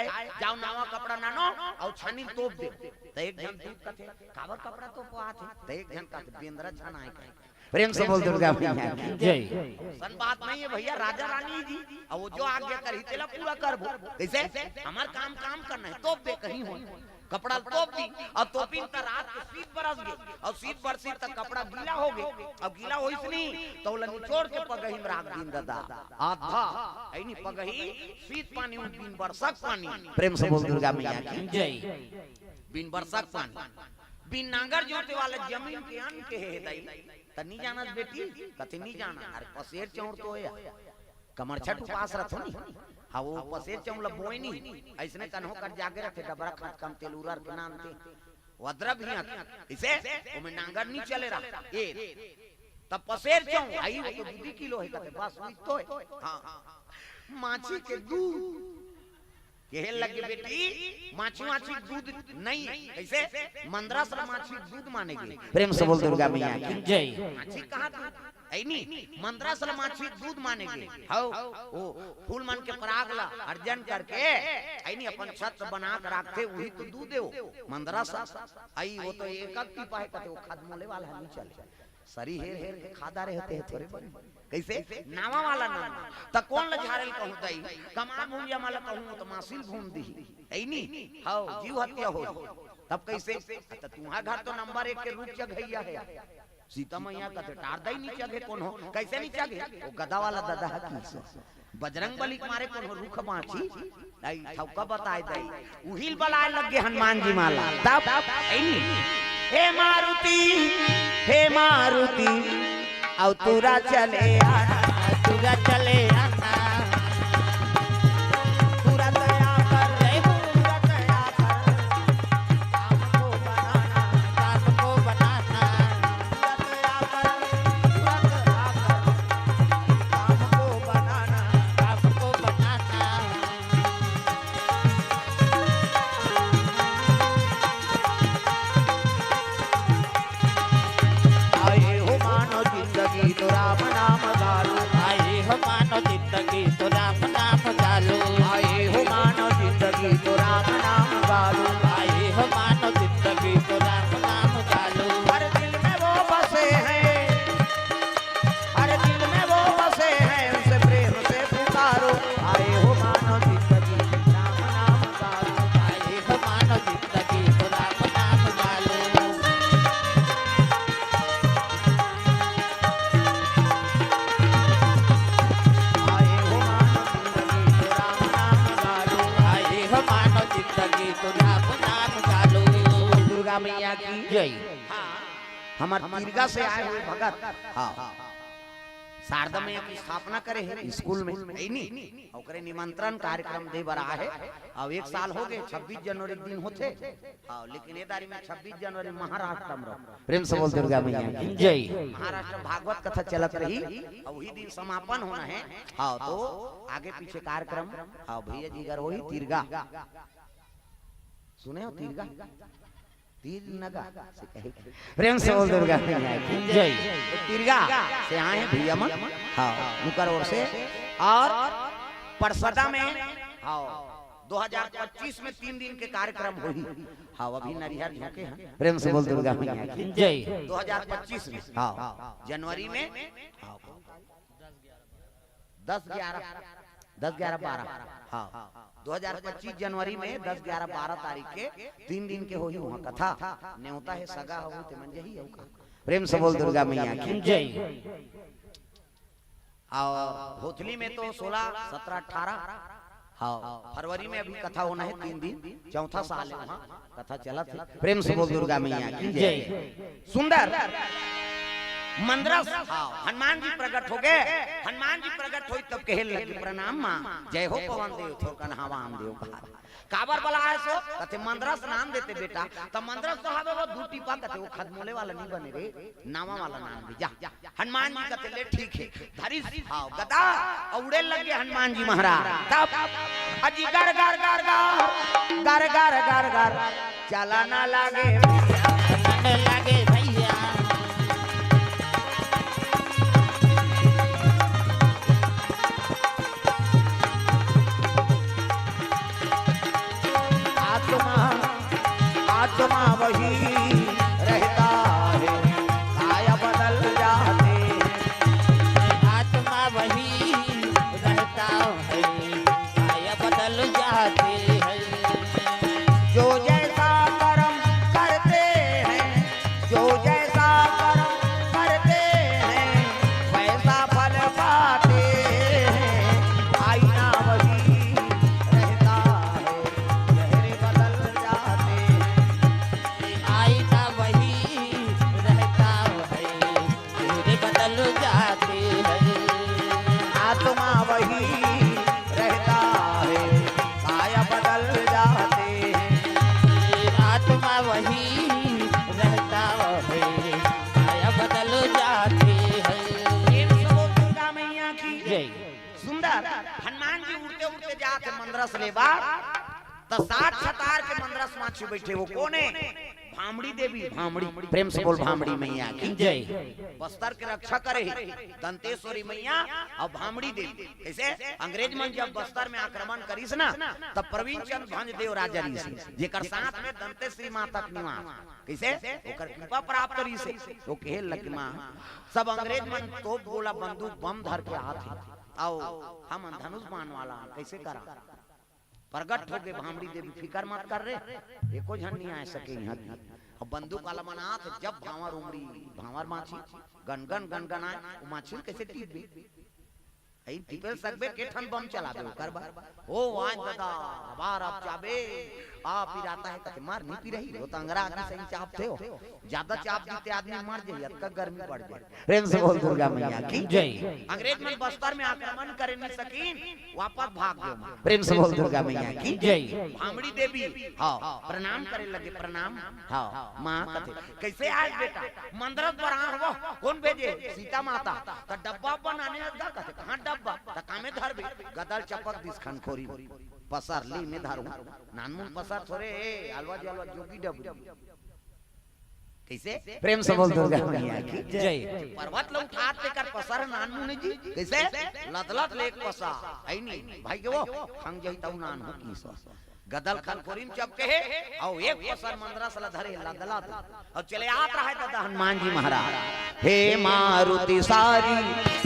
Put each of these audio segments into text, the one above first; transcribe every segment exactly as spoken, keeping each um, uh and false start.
जाओ नवा कपड़ा नानो अउ छानी ल तोप दे। त एक झन दूत कथे, "काबर कपड़ा तोपवाथे?" त एक झन कथे, "बेंदरा छनाए के।" प्रेम से बोल दुर्गा मैया की। जय। अइसन बात नहीं हे भइया, राजा रानी जी, अब वो जो आज्ञा करही तेला पूरा करबो। कइसे? हमर काम काम करना हे, तोप दे कहीं हो। कपड़ा ल तोप दी, अउ तोपिन त रात के शीत बरस गे, अउ शीत बरसी त कपड़ा गीला हो गे, अउ गीला होइस नहीं, त ओला निचोड़ के पगही म राख दीन ददा। आधा, अइनी पगही, शीत पानी म बिन बरसक पानी। प्रेम से बोल दुर्गा मैया की। जय। बिन बरसक पानी, बिन नांगर जोते वाला जमीन के अन्न के हे दाई, त नी जानस बेटी, कथे नी जाना। अरे पसेर चौंर तो होय, कमरछठ उपास रथो नी। हाँ, वो पसेर चौंर ल बोय नी, अइसने कन्हो कर जागे रथे, डबरा खात कम तेल उरर के नानथे। वद्रा भी आथे। कइसे? ओमे नांगर नी चले रहा। ए, तब पसेर चौंर, आई वो तो दू दू किलो हे, कथे बस वही तो हे। हाँ, माछी के दूध। कहे लगे बेटी, माछी, माछी दूध नहीं हे। कइसे? मंदरस ल माछी दूध माने गे। प्रेम से बोल दुर्गा मैया की। जय। माछी कहाँ दूध? अइनी, मंदरस ल माछी दूध माने गे। हौ, ओ फूल मन के पराग ल अर्जन करके, अइनी अपन छत बना के राखथे, उही तो दूध हे वो। मंदरस, अई वो तो एक एक टीपा हे, कथे वो खदमोले वाला ह नी चले। सरी हेर हेर के खादा रहते हैं थोरे बने। कइसे? नावा वाला नावा। त कोन ल झारे ल कहूँ दाई? कमा भूंजा वाला कहूँ त मासी ल भूंज दिही। अइनी? हौ, जीव हत्या हो। तब कइसे? त तुम्हार घर तो नंबर एक के रूप चघइया हे। सीता मैया कथे टार दाई नी चघे कोनो। कइसे नी चघे? वो गदा वाला ददा ह कि बजरंग बली के मारे कोनो रुख बाँची, दाई, ठौका बताए दाई। उही ल बलाए लग गे हनुमान जी माला। तब, अइनी, "हे मारुति, हे मारुति, अउ तुरा चले आना, तुरा चले आना। तुरा दया कर, जय हो, तुरा दया कर, काम को बनाना, काम को बनाना।" आए हो मानव जिंदगी तो राम नाम गालो। आए हो मानव जिंदगी तो राम नाम गालो। आए हो मानव जिंदगी तो राम नाम गालो। आए हो मानव जिंदगी तो राम नाम गालो। हर दिल में वो बसे हैं, हर दिल में वो बसे हैं, उनसे प्रेम से पुकारो। आए हो मानव जिंदगी, राम नाम गालो। आए हो मानव जिंदगी, तो राम नाम गालो। आए हो मानव जिंदगी, तो राम नाम गालो। आए हो मानव जिंदगी, तो राम नाम गालो। दुर्गा मैया की जय। हाँ। हमर तिरगा से आए हुए भगत, हाँ, शारदा मैया की स्थापना करे हे स्कूल में, अइनी, ओकरे निमंत्रण कार्यक्रम दे बर आए हे। अउ एक साल हो गे, छब्बीस जनवरी के दिन होथे। हाँ, लेकिन ए दारी में छब्बीस जनवरी महाराष्ट्र में रहो। प्रेम से बोल दुर्गा मैया की जय। महाराष्ट्र भागवत कथा चलत रही, अउ उही दिन समापन होना हे। हाँ, तो आगे पीछे कार्यक्रम, हाँ, भैया जी घर वही तिरगा। सुने हो तिरगा? तीर नगा से कहे। प्रेम से बोल दुर्गा मैया की जय। तो तिरगा से आए हैं भैया मन। हाँ, उनकर ओर से। अउ परसदा में, हाँ, दो हज़ार पच्चीस में तीन दिन के कार्यक्रम होही। हाँ, अभी नरिहर झोंके हैं। प्रेम से बोल दुर्गा मैया की जय। दो हज़ार पच्चीस में, हाँ, जनवरी में, हाँ, दस ग्यारह, दस ग्यारह बारह, हाँ, दो हज़ार पच्चीस जनवरी में दस ग्यारह बारह तारीख के तीन दिन के होही उहाँ कथा। नेवता हे सगा हो ते मन जही हो का। प्रेम से बोल दुर्गा मैया की जय। अउ भोथली में तो सोलह, सत्रह, अठारह, हाँ, फरवरी में अभी कथा होना हे तीन दिन, चौथा साल हे उहाँ कथा चलत हे। प्रेम से बोल दुर्गा मैया की जय। सुंदर मंदरस, हाँ, हनुमान जी प्रगट हो गे। हनुमान जी प्रगट होई तब कहे लगे, "प्रणाम माँ, जय हो पवन देव, थोरकन हवा आन देव कहा।" काबर बलाए सो? कथे, "मंदरस नान देते बेटा।" त मंदरस तो हवे वो दू टीपा, कथे, "वो खदमोले वाला नी बने रे, नावा वाला नान दे जा।" हनुमान जी कथे, "ले ठीक हे।" धरिस, हाँ, गदा, अउ उड़े लगे हनुमान जी महाराज। तब अजी गर गर गर गर, गर गर गर गर, चला ना लागे भैया, चला ना लागे भैया। आत्मा वही रहता है, काया बदल जाते हैं। आत्मा वही रहता है, काया बदल जाते हैं। जो जैसा कर्म करते हैं, जो जैसा कर्म करते हैं, वैसा फल पाते हैं। आईना वही रहता है, चेहरे बदल जाते हैं। आईना वही रहता है, चेहरे बदल जाते हैं। आत्मा वही रहता है, काया बदल जाते हैं। आत्मा वही रहता है, काया बदल जाते हैं। प्रेम से बोल दुर्गा मैया की जय। सुंदर हनुमान जी उड़ते उड़ते जात हे मंदरस लेबर, त सात सतार के मंदरस माछी बैठे, वो कोन हे? भामड़ी देवी, भामड़ी। प्रेम से बोल भामड़ी मैया की जय। बस्तर के रक्षा करे हे दंतेश्वरी मैया अउ भामड़ी देवी। कइसे? अंग्रेज मन जब बस्तर में आक्रमण करिस ना, तब प्रवीण चंद भंज देव राजा रहिस, जेकर साथ में दंतेश्वरी माता के निवास। कइसे? ओकर कृपा प्राप्त रहिस हे। वो कहे लगे, माँ, सब अंग्रेज मन तोप गोला बंदूक बम धर के आत हे, अउ हमन धनुष बाण वाला हन, कइसे करा? प्रगट होगे भामड़ी देवी, फिकर मत कर रे, एको झन नइ आय सके इहाँ। अब बंदूक वाला मन आत, जब भांवर उमड़ी, भांवर माछी, गनगन गनगन आय, वो माछी ल कइसे टिपबे? अई टिपे सकबे, के ठन बम चलाबे ओकर बर? ओ आज ददा, अबार अब जाबे, आ पिरात हे कथे, मार नइ पिरही, वो त अंगरा आदमी सही चापथे हो। ज्यादा चाप दीते आदमी मर जाही, अतका गर्मी बढ़ जाही। प्रेम से बोल दुर्गा मैया की जय। अंग्रेज मन बस्तर में आक्रमण करे नइ सकिन, वापस भाग गे। प्रेम से बोल दुर्गा मैया की जय। भामड़ी देवी, हाँ, प्रणाम करे लगे, प्रणाम। हाँ, माँ कथे, कइसे आय बेटा? मंदरस बर आए हवव, कोन भेजे? सीता माता। त डब्बा उब्बा नाने अस गा कथे, कहाँ डब्बा? त कामे धरबे? गदल चपक दिस खनखोरी। पसर ली में धरू। नानमुन पसर थोरे, ए, अलवा जलवा जोगी डबरी। कइसे? प्रेम से बोल दुर्गा मैया की जय। पर्वत ल उठात तेकर पसर नानमुन जी। कइसे? लदलत ले एक पसर। अई नी, भाई के वो, खंग जाही तऊ नान हो की सो। गदल खनखोरी म चपके हे, अउ एक पसर मंदरस ल धरे लदलत। अउ चले आत रहय ददा हनुमान जी महाराज। हे मारुति सारी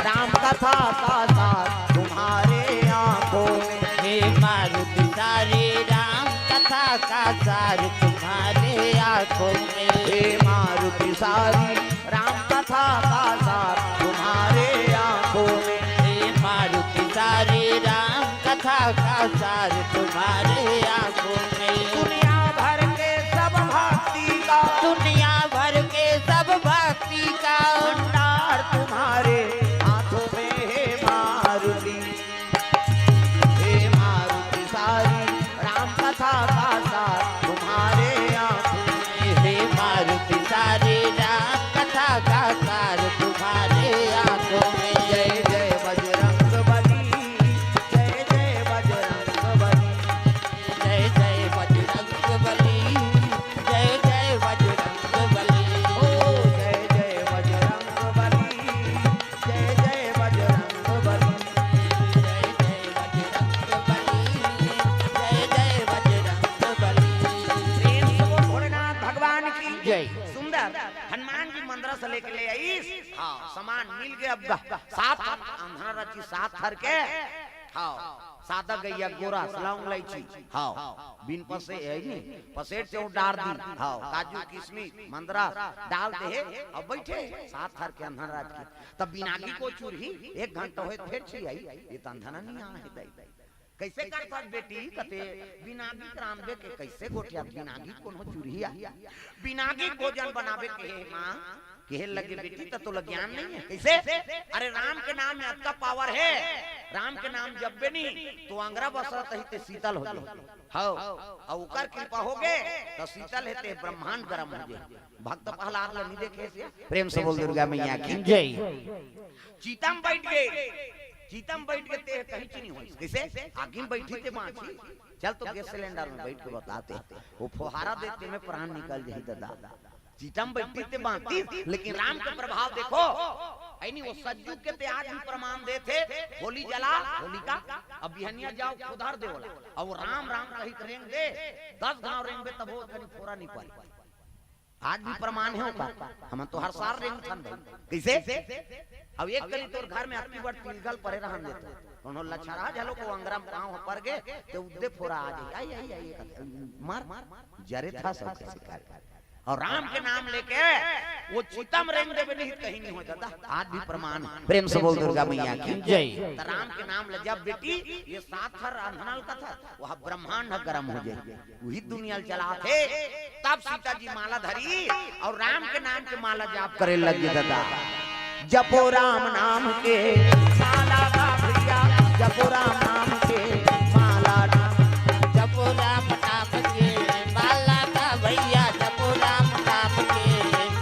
राम कथा का सार तुम्हारे आँखों में। हे मारुति सारी राम कथा का सार तुम्हारे आँखों में। हे मारुति सारी राम कथा का सार तुम्हारे आँखों में। हे मारुति सारी राम कथा का सार तुम्हारे आँखों में। दुनिया भर के सब भक्ति का, दुनिया भर के सब भक्ति का भंडार तुम्हारे हाथों में, हे मारुति। हे मारुति सारी राम कथा का सार तुम्हारे आँखों में। हे मारुति सारी राम कथा का सार तुम्हारे आँखों में। जय जय बजरंग बली, जय जय बजरंग बली। जय जय बजरंग बली, जय जय बजरंग बली। ओ जय जय बजरंग बली, जय जय बजरंग बली। जय जय बजरंग बली, जय जय बजरंग बली। प्रेम से बोल भोलेनाथ भगवान की जय। सुंदर हनुमान जी मंदरस लेके ले आइस। हाँ, सामान मिल गे अब गा। सात अंधना रची सात थर के। हाँ, सादा गइया गोरस लौंग इलायची। हाँ, बिन पसे हे नी, पसेट से वो डार दी। हाँ, काजू किशमिश मंदरस डाल दे हे, अब बइठे सात थर के अंधना रची। तब बिनागी को चुरही, एक घंटा होय त फेर छियाही, ये त अंधना नइ आय हे दाई। कइसे करथस बेटी? कथे बिनागी रांधबे के कइसे गोठियात, बिनागी कोनो चुरही आ? बिनागी भोजन बनाबे के हे माँ, कहे लगे बेटी त तोला ज्ञान नइ हे। कइसे? अरे राम के नाम में अतका पावर हे, राम के नाम जपबे नी त अंगरा बसरत ही ते शीतल हो जाही। हव, अउ ओकर कृपा होगे त शीतल हे ते ब्रह्मांड गरम हो जाही। भक्त प्रहलाद ल नइ देखे से। प्रेम से बोल दुर्गा मैया की जय। चिता म बइठ गे, चिता म बइठ गे ते कहीं च नइ होइस। कइसे? आगी म बइठी ते बाँची। चल तो गैस सिलेंडर में बइठ के बताते। वो फोहारा देते में प्राण निकल जाही ददा। चिता म बइठी ते बाँची, लेकिन राम के प्रभाव देखो। अई नी, वो सतयुग के ते आज भी प्रमाण देथे। होली जला, होलिका, अब बिहनिया जाव, खुदर दे ओला। अउ राम राम कहित रेंग दे, दस घांव रेंगबे तभो कहीं फोरा नइ परे। आज भी प्रमाण हे ओकर। हमन तो हर साल रेंगथन भाई। कइसे? अब एक करी तोर घर में अतकी बड़ तिलगल परे रहन देते, कोनो लछरा झलो को अंगरा म पाँव ह पर गे, ते उद्दे फोरा आ जाई, आई, आई, आई, आई, मार, मार, जरे था सब के शिकार। अउ राम के नाम लेके वो चिता म रेंग देबे नहीं, कहीं नहीं हो दादा। आज भी प्रमाण हे। प्रेम से बोल दुर्गा मैया की जय। त राम के नाम ले जब बेटी, ये सात हर अंधनल का था, वह ब्रह्मांड गरम हो जाए, वही दुनिया ल चलाथे। तब सीता जी माला धरी अउ राम के नाम के माला जाप करे लग गे दादा। जपो राम नाम के माला का भैया, जपो राम नाम के माला ना। जपो राम नाम के माला ना भैया, जपो राम नाम के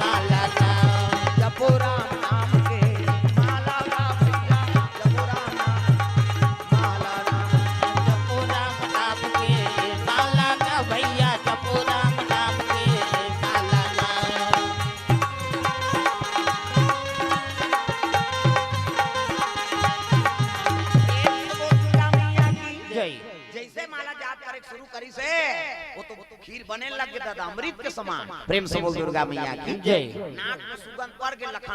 माला ना। जपो राम नाम के माला ना भैया, जपो राम नाम माला ना। जपो राम नाम के माला ना भैया, जपो राम नाम के माला ना। प्रेम से बोल दुर्गा मैया की जय। जैसे माला जाप करे शुरू करी से, वो तो खीर बने लग गे दादा, अमृत के समान। प्रेम से बोल दुर्गा मैया की जय। नाक में सुगंध पड़ गे, लखन